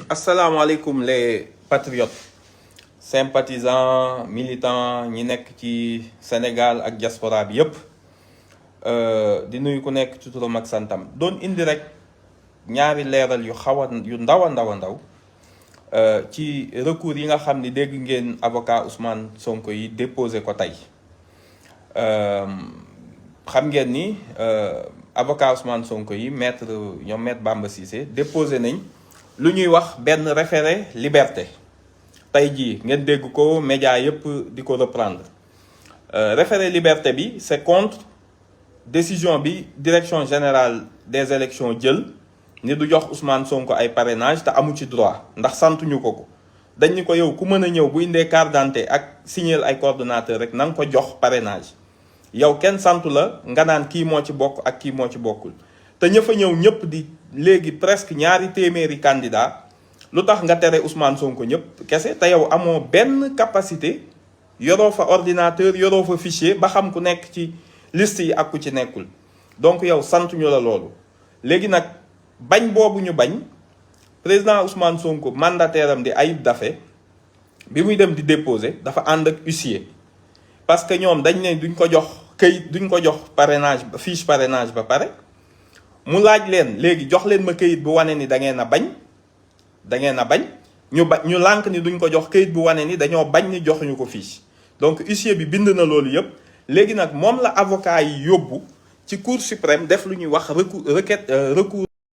asalaamaaleykum les patriotes sympathisants militants ñi nekk ci Sénégal ak diaspora bi yépp di nuyu ku nekk ci turam ak santam doon indi rek ñaari leeral yu yu ndaw a ndaw ci recours yi nga xam ni dégg ngeen avocat Ousmane Sonko yi déposé ko tey xam ngeen ni avocat Ousmane Sonko yi maître Bamba Cissé déposé nañ lu ñuy wax benn référé liberté tey jii ngeen dégg ko média yépp di ko reprendre référé liberté bi c'est contre décision bi direction générale des élections jël ni du jox Ousmane Sonko ay parrainage te amu ci droit ndax santuñu ko dañ ni ko yow ku mën a ñëw bu indee carte d'identité ak signer ay coordonnateur rek na nga ko jox parrainage yow kenn santu la nga naan kii moo ci bokk ak kii moo ci bokkul te ña fa ñëw ñëpp di léegi presque ñaari téeméeri candidat lu tax nga tere Ousmane Sonko ñëpp kese te yow amoo benn capacité yoroo fa ordinateur yoroo fa fichier ba xam ku nekk ci liste yi ak ku ci nekkul donc yow santuñu la loolu léegi nag bañ boobu ñu bañ président Ousmane Sonko mandataire am di Ayib Daffé bi muy dem di déposer dafa ànd ak huissier parce que ñoom dañ ne duñ ko jox këyit duñ ko jox parrainage fiche parrainage ba pare mu laaj leen léegi jox leen ma këyit bu wane ni da ngeen a bañ ñu lànk ni duñ ko jox këyit bu wane ni dañoo bañ ni joxuñu ko fiche donc huissier bi bind na loolu yëpp léegi nag moom la avocat yi yóbbu ci cour suprême def lu ñuy wax recours